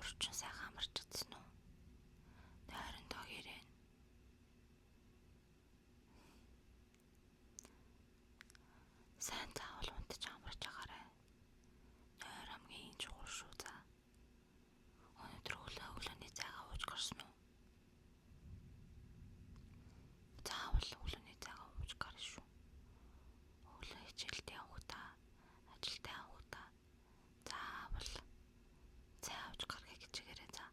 Орчин сайхан амарч чадсан уу? Нойрондоо гэрэн. Сайн заавал унтаж амарч агаарай. Нойр хамгийн чухал шүү за. Өнөөдөр өглөө өглөөний цайгаа ууж гарсан уу? Заавал өглөөний цайгаа ууж гарна шүү. Өглөө хичээлдээ явахдаа, ажилдаа явахдаа заавал цай авч гаргая гэчээрэй за.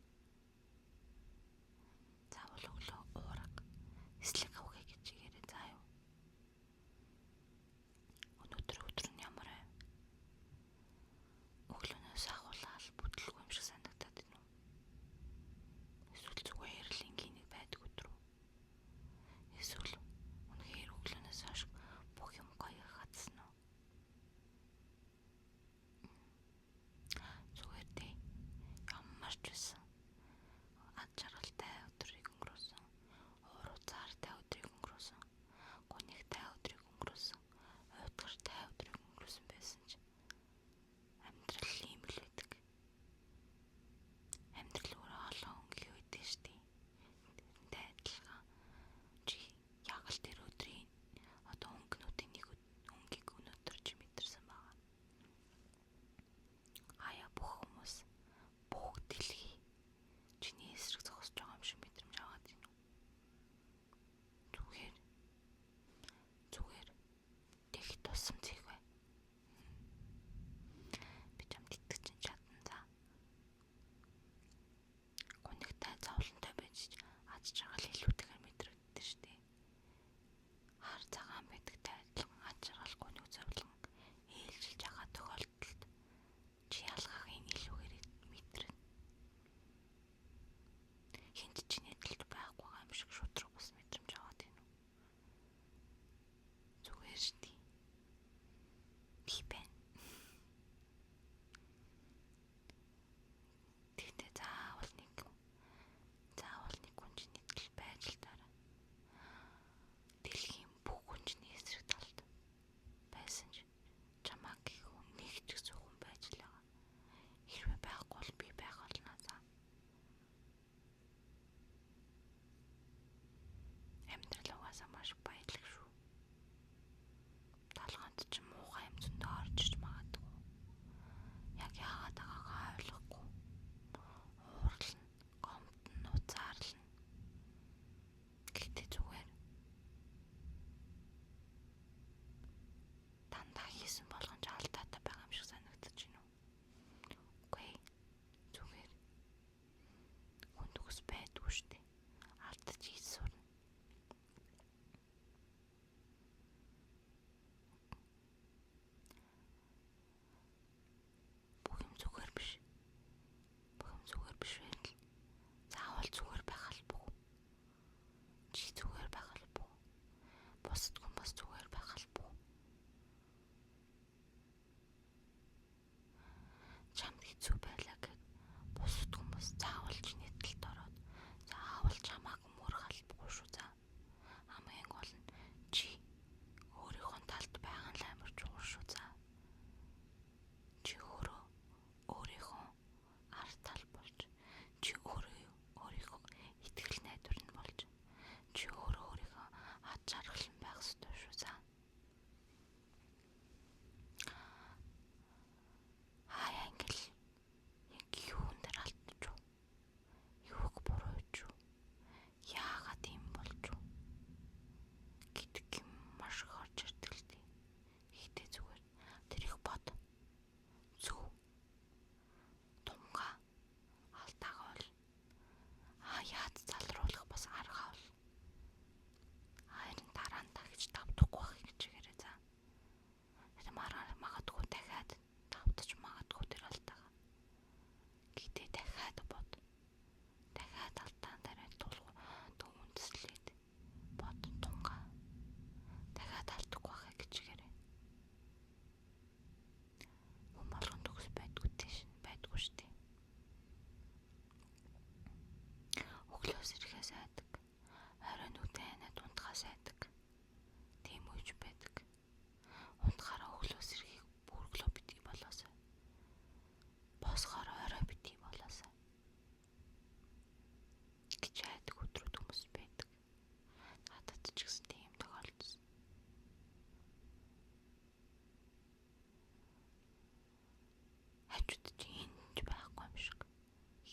Хажууд чи хинч байхгүй юм шиг.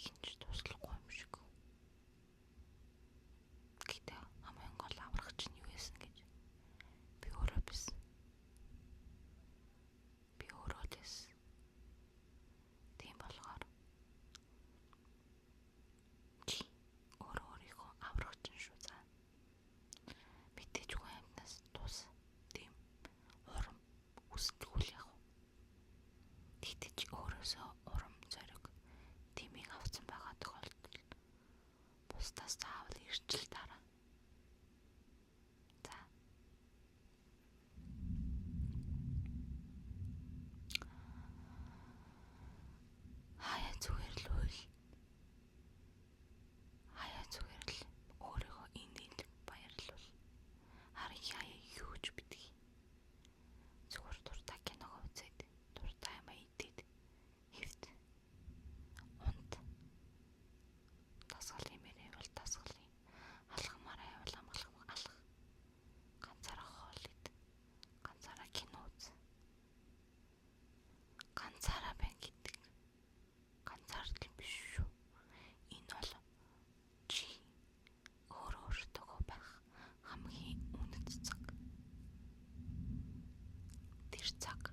Хинч туслахгүй юм шиг. Гэтэ хамгийн гол аврагч нь юу байсан гэж би өөрөө биш. Би өөрөө л байсан. Тийм болохоор чи өөрөө өөрийнхөө аврагч нь шүү за. Мэдээж хүн амьтнаас тус тийм урам хүсдэггүй л яг. Тэгтээ чи өөрөөсөө урам зориг тимийг авсан байгаа тохиолдолд бусдаас заавал ирчил дараа. За. Хаяа зүгээр л үйл. Хаяа зүгээр л өөрийгөө энд баярлуул. Харин хаяа юу ч битгий. Зүгээр дуртай киног үзээд, дуртай юм идээд, хэвт. Унт. Дасгал юмэр байвал дасгал юм. Алхамаар байвал амгалах алах. Ганцаараа хоол ид. Ганцаараа кино үз. Ганцаараа байна гэдэг. Ганцаардл биш шүү. Энэ бол чи өөрөө өөртөөгөө байх хамгийн үнэт цаг. Тэр цаг.